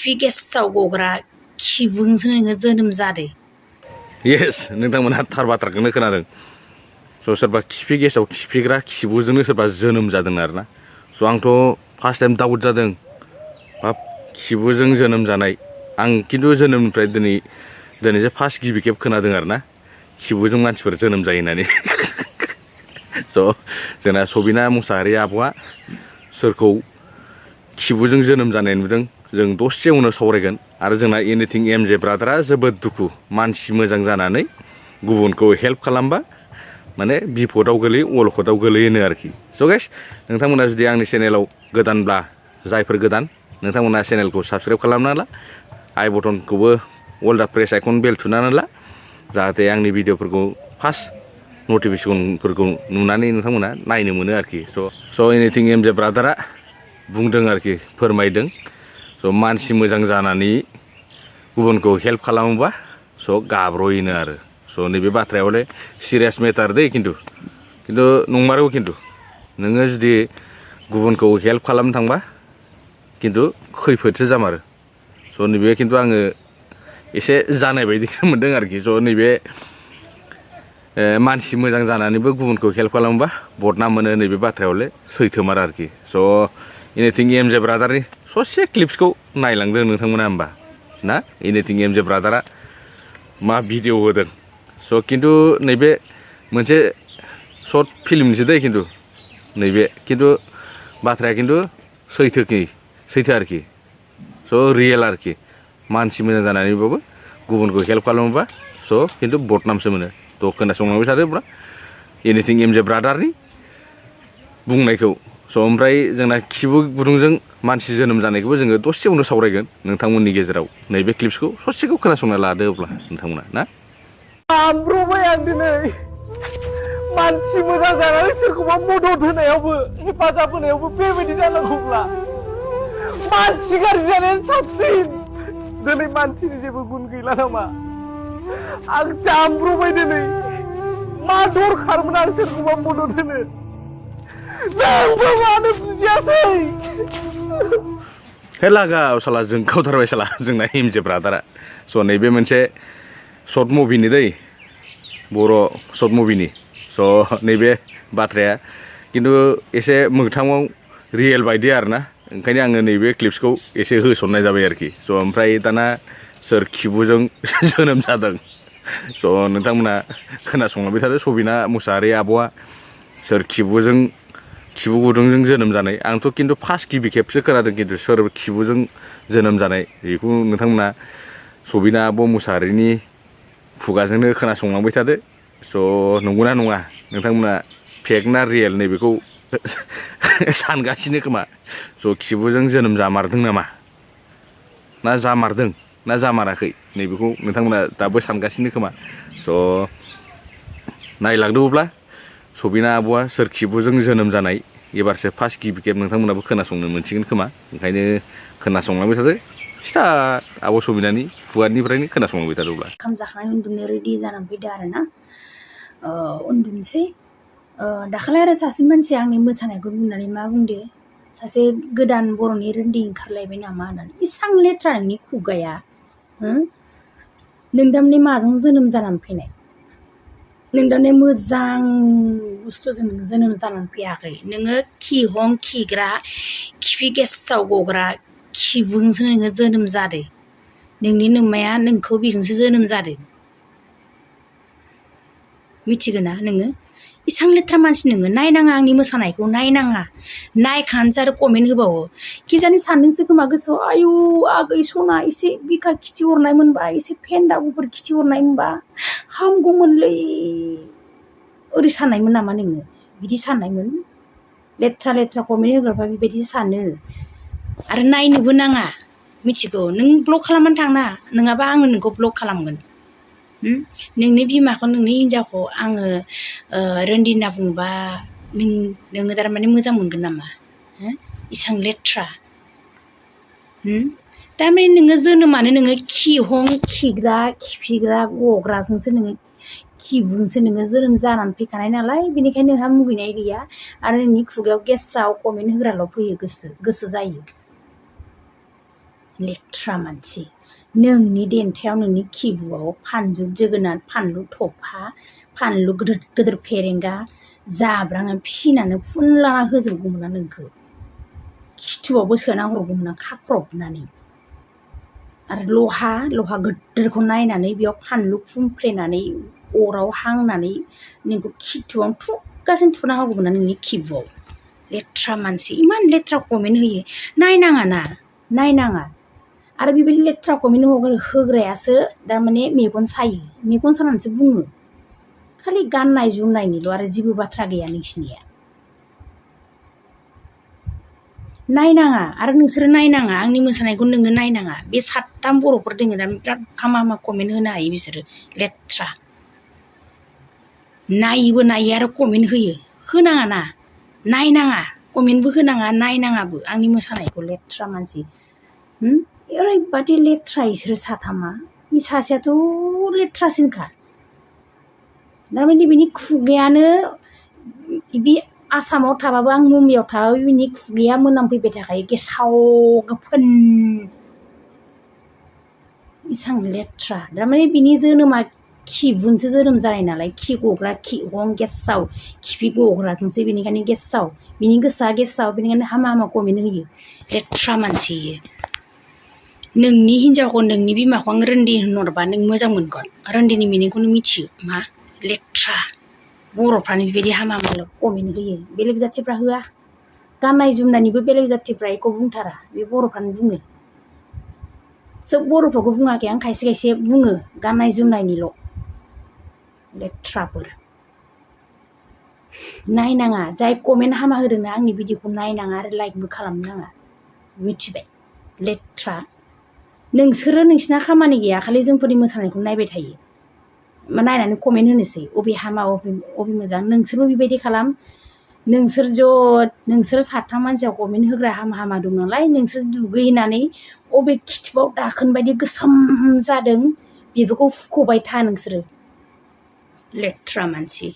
खिफि गेसाव गग्रा खिबुजोंसो नोङो जोनोम जादो। येस नोंथांमोनहा थार बाथ्राखौनो खोनादों। स' सोरबा खिफि गेसाव खिफिग्रा खिबुजोंनो सोरबा जोनोम जादों आरोना। स' आंथ' फार्स्ट टाइम दाउट जादों बाब खिबुजों जोनोम जानाय। आं खिन्थु जोनोमनिफ्राय दिनैसो फार्स्ट गिबि खेब खोनादों आरोना खिबुजों मानसिफोर जोनोम जायो होननानै। स' जोंना सबिना मुसाहारि आब'आ सोरखौ खिबुजों जोनोम जानाय नुदों जों दसे उनाव सावरायगोन। आरो जोंना एनिथिं एम जे ब्रादारा जोबोद दुखु मानसि मोजां जानानै गुबुनखौ हेल्प खालामबा माने बिपदआव गोलैयो अलखदाव गोलैयोनो आरोखि। स' गाइस नोंथांमोना जुदि आंनि चेनेलाव गोदानब्ला जायफोर गोदान नोंथांमोना चेनेलखौ साबसक्राइब खालामना ला, आइ बटनखौबो अल दा प्रेस आइकन बेल थुनानै ला, जाहाथे आंनि भिडिअफोरखौ फार्स्ट नटिफिकेसनफोरखौ नुनानै नोंथांमोना नायनो मोनो आरोखि। स' एनिथिं एम जे ब्रादारा बुंदों आरोखि फोरमायदों। स' मानसि मोजां जानानै गुबुनखौ हेल्प खालामोबा स' गाब्र'योनो आरो। स' नैबे बाथ्राया हले सिरियास मेटार दै खिन्थु नंमारगौ। खिन्थु नोङो जुदि गुबुनखौ हेल्प खालामनो थांबा खिन्थु खैफोदसो जामारो। स' नैबे खिन्थु आङो एसे जानाय बायदि मोनदों आरोखि। स' नैबे मानसि मोजां जानानैबो गुबुनखौ हेल्प खालामोबा बदनाम मोनो नैबे बाथ्राया हले सैथोमार आरोखि। स' एनिथिं एम जे ब्रादारनि ससे क्लिप्सखौ नायलांदों नोंथांमोना होमबा ना एनिथिं एम जे ब्रादारा मा भिडिअ होदों। स' खिन्थु नैबे मोनसे सर्ट फिल्मनिसो दै खिन्थु नैबे खिन्थु बाथ्राया खिन्थु सैथो आरोखि। स' रियेल आरोखि मानसि मोजां जानानैबाबो गुबुनखौ हेल्प खालामोबा स' खिन्थु बदनामसो मोनो। थ' खोनासंलांबाय थादोब्ला एनिथिं एम जे ब्रादारनि बुंनायखौ। स' ओमफ्राय जोंना खिबु गुदुंजों मानसि जोनोम जानायखौबो जोङो दसे उनाव सावरायगोन नोंथांमोननि गेजेराव। नैबे क्लिप्सखौ ससेखौ खोनासंना लादो अब्ला नोंथांमोना ना। आमब्रबाय आं दिनै मानसि मोजां जानानै सोरखौबा मदद होनायावबो हेफाजाब होनायावबो बेबायदि जानांगौब्ला मानसि गाज्रि जानायानो साबसिन। दिनै मानसिनि जेबो गुन गैला नामा? आं जामब्रबाय दिनै। मा दरखारमोन आं सोरखौबा मदद होनो? नोंबो मानो बुजियासै? हे लागाव साला जोंखावथारबाय साला जोंना एम जे ब्रादारा। स' नैबे मोनसे सर्ट मुभिनि दै बर' सर्ट मुभिनि। स' नैबे बाथ्राया खिन्थु एसे मोगथाङाव रियेल बायदि आरोना। ओंखायनो आङो नैबे क्लिप्सखौ एसे होसननाय जाबाय आरोखि। स' ओमफ्राय दाना सोर खिबुजों जोनोम जादों स' नोंथांमोना खोनासंलांबाय थादो। सबिना मुसाहारि आब'आ सोर खिबु गुदुंजों जोनोम जानाय। आंथ' खिन्थु फार्स्ट गिबि खेबसो खोनादों खिन्थु सोर खिबुजों जोनोम जानाय बेखौ नोंथांमोना सबिना आब' मुसाहारिनि खुगाजोंनो खोनासंलांबाय थादो। स' नंगौना नङा नोंथांमोना फेक ना रियेल नैबेखौ सानगासिनो खोमा। स' खिबुजों जोनोम जामारदों नामा ना जामारदों ना जामाराखै नैबेखौ नोंथांमोना दाबो सानगासिनो खोमा। स' नायलांदो अब्ला सबिना आब'आ सोर खिबुजों जोनोम जानाय एबारसो फार्स्ट गिबि खेब नोंथांमोनाबो खोनासंनो मोनसिगोन खोमा। ओंखायनो खोनासंलांबाय थादो। स्टार्ट आब' सबिनानि खुगानिफ्रायनो खोनासंलांबाय थादो अब्ला। ओंखाम जाखांनानै उन्दुनो रेडि जानानै फैदो आरो ना। उन्दुनोसै। दाखालि आरो सासे मानसिया आंनि मोसानायखौ नुनानै मा बुंदो, सासे गोदान बर'नि रोन्डि ओंखारलायबाय नामा होननानै। इसां लेथ्रा नोंनि खुगाया, नों दामाने माजों जोनोम जानानै फैनाय? नों दामाने मोजां बुस्थुजों नों जोनोम जानानै फैयाखै। नोङो खिहं खिग्रा खिफि गेसाव गग्रा खिबुजोंसो नोङो जोनोम जादो। नोंनि नोमाया नोंखौ बेजोंसो जोनोम जादों। मिथिगौ ना नोङो? इसां लेथ्रा मानसि नोङो। नायनाङा आंनि मोसानायखौ, नायनाङा। नायखानोसै आरो कमेन्ट होबावो। खिजानि सानदोंसो खोमा गोसोआव, आयु आगै सना एसे बिखा खिथिहरनाय मोनबा, एसे फेन्दा गुफुर खिथिहरनाय मोनबा हामगौमोनलै। ओरै साननायमोन नामा नोङो? बिदि साननायमोन? लेथ्रा लेथ्रा कमेन्ट होग्राफ्रा बेबायदि सानो। आरो नायनोबो नाङा। मिथिगौ? नों ब्लक खालामनानै थांना, नङाबा आङो नोंखौ ब्लक खालामगोन। नोंनि बिमाखौ, नोंनि हिन्जावखौ आङो रोन्डि होनना बुंबा नोङो थारमाने मोजां मोनगोन नामा? इसां लेथ्रा। थारमाने नोङो जोनोमानो नोङो खिहं खिग्रा खिफिग्रा गग्राजोंसो नोङो खिबुजोंसो नोङो जोनोम जानानै फैखानाय नालाय, बेनिखायनो नोंहा मुगैनाय गैया। आरो नोंनि खुगायाव गेसाव कमेन्ट होग्राल' फैयो, गोसो जायो। लेथ्रा मानसि नोंनि देन्थायाव नोंनि खिबुआव फानजु जोगोनार फानलु थफा फानलु गिदिर गिदिर फेरेंगा जाब्राङा फिसिनानै फुनलाना होजोबगौमोन ना नोंखौ खिथुआवबो सोना हरगौमोन आं खाख्रबनानै आरो लहा गिदिरखौ नायनानै बेयाव फानलु फुमफ्लेनानै अराव हांनानै नोंखौ खिथुआवनो थुगासिनो थुना होगौमोन ना नोंनि खिबुआव लेथ्रा मानसि इमान लेथ्रा कमेन्ट होयो नायनाङा आरो बेबायदि लेथ्रा कमेन्ट होग्रायासो थारमाने मेगन सायो मेगन सानानैसो बुङो खालि गाननाय जोमनायनिल' आरो जेबो बाथ्रा गैया नोंसिनिया नायनाङा आरो नोंसोरो नायनाङा आंनि मोसानायखौ नोङो नायनाङा बे 7 बर'फोर दोङो दा बिराद हामा कमेन्ट होनो हायो बिसोरो लेथ्रा नायो आरो कमेन्ट होनाङा ना नायनाङा कमेन्टबो होनाङा नायनाङाबो आंनि मोसानायखौ लेथ्रा मानसि ओरैबादि लेथ्रा इसोरो साथामा इ सासेयाथ' लेथ्रासिनखा थारमाने बिनि खुगायानो बे आसामाव थाबाबो आं मुम्बाइआव थाबाबो बिनि खुगाया मोनामफैबाय थाखायो गेसाव गोफोन इसां लेथ्रा थारमाने बिनि जोनोमा खिबुनसो जोनोम जानाय नालाय खि गग्रा खिहं गेसाव खिफि गग्राजोंसो बेनिखायनो गेसाव बिनि गोसोआ गेसाव बेनिखायनो हामा कमेन्ट होयो लेथ्रा मानसि इयो नोंनि हिन्जावखौ नोंनि बिमाखौ आं रोन्दि होनहरबा नों मोजां मोनगोन रोन्दिनि मिनिंखौ नों मिथियो मा लेथ्रा बर'फ्रानो बेबायदि हामा कमेन्ट होयो बेलेग जाथिफ्रा होआ गाननाय जोमनायनिबो बेलेग जाथिफ्रा एखौ बुंथारा बे बर'फ्रानो बुङो सोब बर'फोरखौ बुङाखै आं खायसे बुङो गाननाय जोमनायनिल' लेथ्राफोर नायनाङा जाय कमेन्ट हामा होदोंना आंनि भिडिअखौ नायनाङा आरो लाइकबो खालामनो नाङा मिथिबाय लेथ्रा नोंसोरो नोंसिना खामानि गैया खालि जोंफोरनि मोसानायखौ नायबाय थायो नायनानै कमेन्ट होनोसै अबे हामा अबे मोजां नोंसोरबो बेबायदि खालाम नोंसोर 7 मानसियाव कमेन्ट होग्रा हामा दं नालाय नोंसोर दुगैनानै अबे खिथुआव दाखोन बायदि गोसोम जादों बेफोरखौ फुख'बाय था नोंसोरो लेथ्रा मानसि